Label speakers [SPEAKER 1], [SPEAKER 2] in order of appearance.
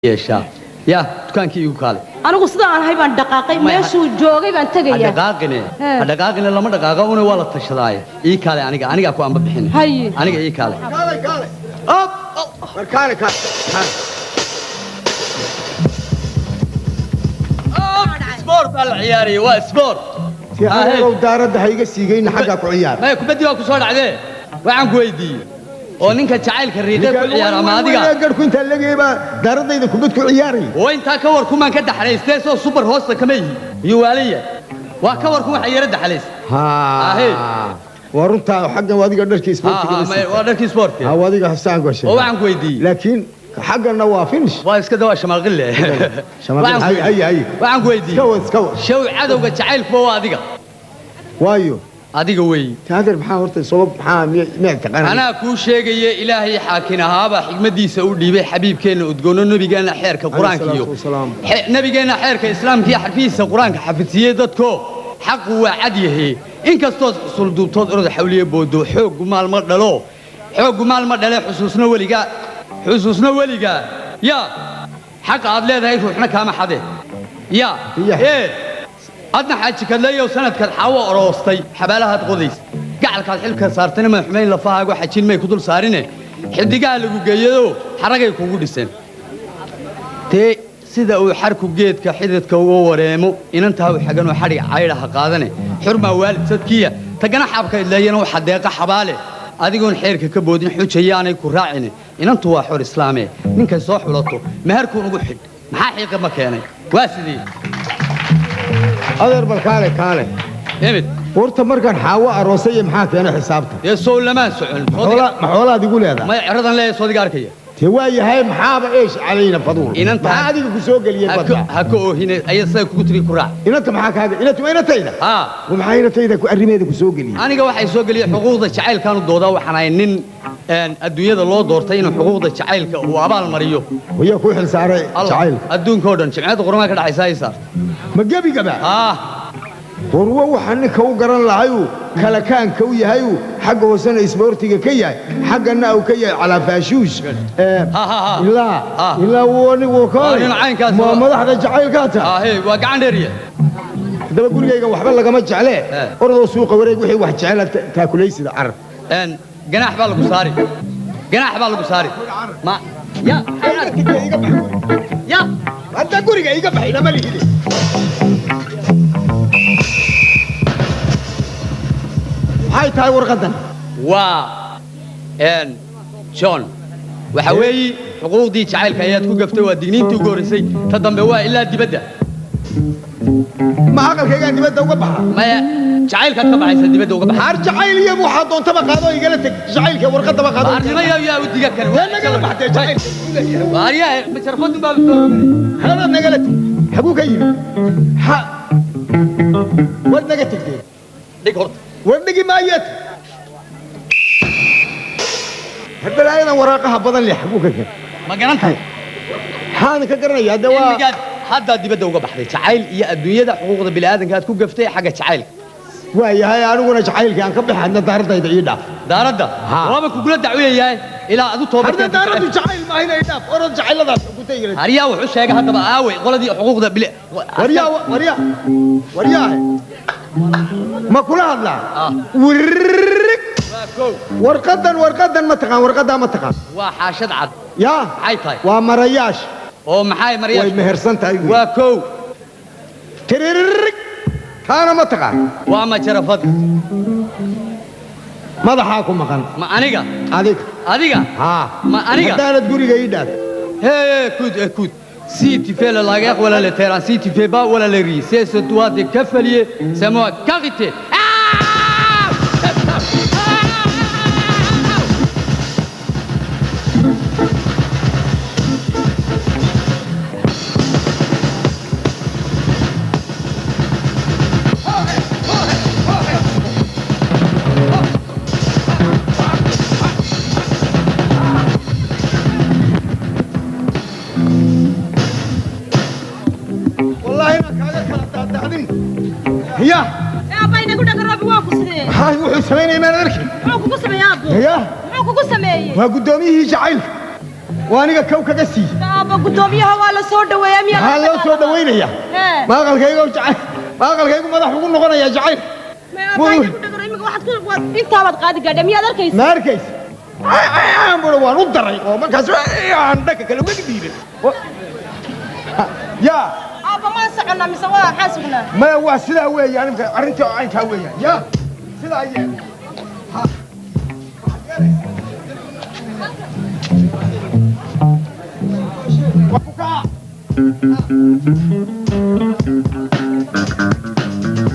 [SPEAKER 1] Yeeshaa ya dukaankii igu kaale.
[SPEAKER 2] Anigu sida aan ahay baan dhaqaaqay, meeshuu joogay baan
[SPEAKER 1] Ha
[SPEAKER 2] tegayaa.
[SPEAKER 1] Dhaqaaqine.
[SPEAKER 2] He.
[SPEAKER 1] Ha dhaqaaqine, lama dhaqaaqa una, waa la tashadaaye. Ii kaale, aniga anigaa ku amba bixin.
[SPEAKER 2] Haye.
[SPEAKER 1] Aniga ii kaale.
[SPEAKER 3] Kaalay, kaalay.
[SPEAKER 1] Op.
[SPEAKER 3] War kaalay, kaalay, kaalay.
[SPEAKER 1] Sport baa la ciyaaraya, waa sport.
[SPEAKER 3] Si adeegow daaradda ha iga siigayna, xaggaa ku ciyaar.
[SPEAKER 1] Maya, kubaddii baa ku soo dhacdee. Waxaan ku weydiiyey oo ninka jacaylka riiqee ku ciyaara ma adiga?
[SPEAKER 3] Garhku intaa legayay baa daaraddayda kubad ku ciyaaraya.
[SPEAKER 1] Oo intaa ka war kumaan ka daxalaystee, soo subar hoosta kama yihi iyo waalaya waa ka warku waxa yara daxalaysta. Ahe.
[SPEAKER 3] Waa runtaa, xaggan waa adiga dharkii isboortiga la siiyey.
[SPEAKER 1] Waa dharkii sportka.
[SPEAKER 3] Ha, waa adiga xasaan gashay.
[SPEAKER 1] Oo waxaan ku weydiiyey.
[SPEAKER 3] Laakiin xagganna waa finish.
[SPEAKER 1] Waa iska dawaa shamaaqille.
[SPEAKER 3] Shamaaqille. Hay, hay, hay.
[SPEAKER 1] Waxaan ku
[SPEAKER 3] Iska
[SPEAKER 1] weydiiyey.
[SPEAKER 3] wad, iska wad.
[SPEAKER 1] Shaw cadowga jacaylkuba waa adiga.
[SPEAKER 3] Waayo?
[SPEAKER 1] Adiga weeyi.
[SPEAKER 3] Taadeer, maxaa horta sabab, maxaa miyaad taqaanaa?
[SPEAKER 1] Anaa kuu sheegaya, Ilaahay xaakin ahaabaa xigmaddiisa u dhiibay xabiibkeenna udgoono nebigeenna xeerka qur-aanka iyo
[SPEAKER 3] Salaatu wasalaam.
[SPEAKER 1] Nebigeenna xeerka islaamka iyo xarfihiisa qur-aanka xafidsiiyey dadko. Xaqu waa cad yahe, inkastood xusulduubtood orod xawliye boodo, xooggu maalma dhalo, xooggu maalma dhale. Xusuusna weligaa, xusuusna weligaa yaa xaqa aad leedahay ruuxna kaama xade yaa.
[SPEAKER 3] Iya.
[SPEAKER 1] Ee adna xaaji kadleeyow, sanadkaad xaawo oroostay xabaalahaad qodays, gacalkaad xilka saartayna madaxumayn lafahaago xajin may ku dul saarine, xidigaha lagu geeyadoo xaragay kugu dhiseen. Dee sida uu xarku geedka xididka uga wareemo, inantaa u xaganoo xadhig caydha ha qaadane, xurmaa waalid sadkiya tagana xabka idleeyana waxa deeqa xabaale. Adigoon xeerka ka boodin xujayaanay ku raacine, inantu waa xor islaame, ninkay soo xulato meherkuun ugu xidh. Maxaa xiiqa ma keenay? Waa sidii.
[SPEAKER 3] Adeer, bal kaale, kaale.
[SPEAKER 1] Imid.
[SPEAKER 3] Horta markaan xaawo aroosay maxaa keenay xisaabta?
[SPEAKER 1] Dee sow lamaan socon?
[SPEAKER 3] Ma xoolaad igu leedahay?
[SPEAKER 1] Maya, ceradan leeyahay, soodiga arkaya.
[SPEAKER 3] Tee waa yahay, maxaaba eesh calayna faduul?
[SPEAKER 1] Inanta-
[SPEAKER 3] Maxaa adiga ku soo geliyey
[SPEAKER 1] ha
[SPEAKER 3] badda?
[SPEAKER 1] Ku- ha ka oohine, aya sida kugu tiri ku raac.
[SPEAKER 3] Inanta maxaa kaaga, inanta waa inantayda.
[SPEAKER 1] Haa.
[SPEAKER 3] Wa maxaa inantayda ku arrimeeda ku soo geliyey?
[SPEAKER 1] Aniga waxay soo geliyey xuquuqda jacaylkaanu doodaa. Waxaan ahay nin adduunyada loo doortay inuu xuquuqda jacaylka uu abaal mariyo.
[SPEAKER 3] Wayaa kuu xil saaray
[SPEAKER 1] Allah,
[SPEAKER 3] jacaylka?
[SPEAKER 1] Adduunka oo dhan jimciyadda qurumaha ka dhaxaysa ay saarto.
[SPEAKER 3] Ma gebigaba?
[SPEAKER 1] Haa.
[SPEAKER 3] Warwa, waxa ninka u garan lahayu kala kaanka u yahayu, xagga hoosena isboortiga ka yahay, xaggana uu ka yahay calaafaashuush.
[SPEAKER 1] Ha, ha, ha.
[SPEAKER 3] Ilaa
[SPEAKER 1] Ha.
[SPEAKER 3] ilaa wani
[SPEAKER 1] Waa nin caynkaas
[SPEAKER 3] ma
[SPEAKER 1] waa.
[SPEAKER 3] Madaxda jacaylkaa ta.
[SPEAKER 1] Haa, waa gacan dheeriye.
[SPEAKER 3] Haddaba gurigayga waxba lagama jecle. Orodoo suuqa wareeg, wixii wax jecela taakulaysida carab.
[SPEAKER 1] Ganaax baa lagu saari, ganaax baa lagu saari ma ya ya.
[SPEAKER 3] Hadda guriga iga baxay lama lihide. Maxay tahay warqadan?
[SPEAKER 1] Waa John, waxa weeyi xuquuqdii jacaylka ayaad ku gaftay. Waa digniintii ugu horreysay. Ta dambe waa ilaa dibadda.
[SPEAKER 3] Ma aqalkaygaan dibadda uga baxa?
[SPEAKER 1] Maya, jacaylkaad ka baxaysa, dibadda uga baxay.
[SPEAKER 3] Haar jacayl iyo waxaa doontaba qaado, igala teg jacaylka, warqadaba qaado.
[SPEAKER 1] Arnimo yaa u diga kale.
[SPEAKER 3] Dee nagala baxdee jacaylka uu leeyahay.
[SPEAKER 1] Waaryaha majarafadun baa soo.
[SPEAKER 3] Halada nagala teg, xaguu ka yimid? Ha, war naga tegtee.
[SPEAKER 1] Dhig horta.
[SPEAKER 3] War dhigi maayeed balaayadan waraaqaha badan leh, xaguu ka keen?
[SPEAKER 1] Ma garan tahay?
[SPEAKER 3] Maxaan ka garanayaa de waa?
[SPEAKER 1] Cilmigaad haddaa dibadda uga baxday jacayl iyo adduunyada xuquuqda bini'aadanka aad ku gaftay xagga jacaylka.
[SPEAKER 3] Waayahay, aniguna jacaylkii aan ka baxay, hadna daaradayda ii dhaaf.
[SPEAKER 1] Daaradda?
[SPEAKER 3] Ha.
[SPEAKER 1] Waaba kugula dacweeyahay ilaa adu toobad
[SPEAKER 3] Hadda
[SPEAKER 1] keento.
[SPEAKER 3] daaraddu jacayl maaha, ii dhaaf, orod jacayladaas ugu igala.
[SPEAKER 1] Aryaa wuxuu sheegay haddaba, aaway qoladii xuquuqda bili?
[SPEAKER 3] Waryaa, waryaa, waryaa, ma kula hadlaa?
[SPEAKER 1] Ah.
[SPEAKER 3] Wirrig.
[SPEAKER 1] Waa kow.
[SPEAKER 3] Warqadan, warqadan ma taqaan? Warqadaa ma taqaan?
[SPEAKER 1] Waa xaashad cad.
[SPEAKER 3] Yaa.
[SPEAKER 1] Maxay tahay?
[SPEAKER 3] Waa marayaash.
[SPEAKER 1] Oo maxay
[SPEAKER 3] Way
[SPEAKER 1] maryaa?
[SPEAKER 3] mehersan tahay wey.
[SPEAKER 1] Waa kow.
[SPEAKER 3] Tiririg, taana ma taqaan?
[SPEAKER 1] Waa majarafad.
[SPEAKER 3] Madaxaa ku maqan.
[SPEAKER 1] Ma aniga?
[SPEAKER 3] Adiga.
[SPEAKER 1] Adiga?
[SPEAKER 3] Haa.
[SPEAKER 1] Ma aniga?
[SPEAKER 3] Haddaanad guriga ii dhaaf.
[SPEAKER 1] Hé, écoute, écoute. Si tu fais la guerre, voilà le terrain. Si tu fais pas, voilà le riz. C'est toi de cavalier, c'est moi, carité. Ah.
[SPEAKER 3] Wallaahi inaan kaaga kala daadaadin ya.
[SPEAKER 2] Aabba, inagu dhagaroobi, waa ku sidee?
[SPEAKER 3] Maxaa wuxuu samaynaya maan arkin.
[SPEAKER 2] Muxuu kugu sameeyey, aabbo?
[SPEAKER 3] Ya.
[SPEAKER 2] Muxuu kugu sameeyey?
[SPEAKER 3] Waa guddoomiyihii jacaylka. Waa aniga kow kaga siiyey.
[SPEAKER 2] Aabba, guddoomiyaha waa la soo dhaweeyaa miyaa?
[SPEAKER 3] Maxaa loo soo dhawaynayaa?
[SPEAKER 2] Hee.
[SPEAKER 3] Ma aqalkayga jacayl, ma aqalkaygu madax ugu noqonayaa jacayl?
[SPEAKER 2] May aabba inagu dhagaro, imika waxaad ku intaabaad qaadi gaadha, miyaad arkaysa?
[SPEAKER 3] Ma arkaysa bura, waan u daray oo markaas aan dhanka kale uga dhiibay yaa.
[SPEAKER 2] Aabba, maan soconnaa mise waa maxaan sugnaa?
[SPEAKER 3] Maya, waa sidaa weeyaan imka arrintii oo caynkaa weeyaan yaa, sidaa yeel. Ha. Waa ku kaca.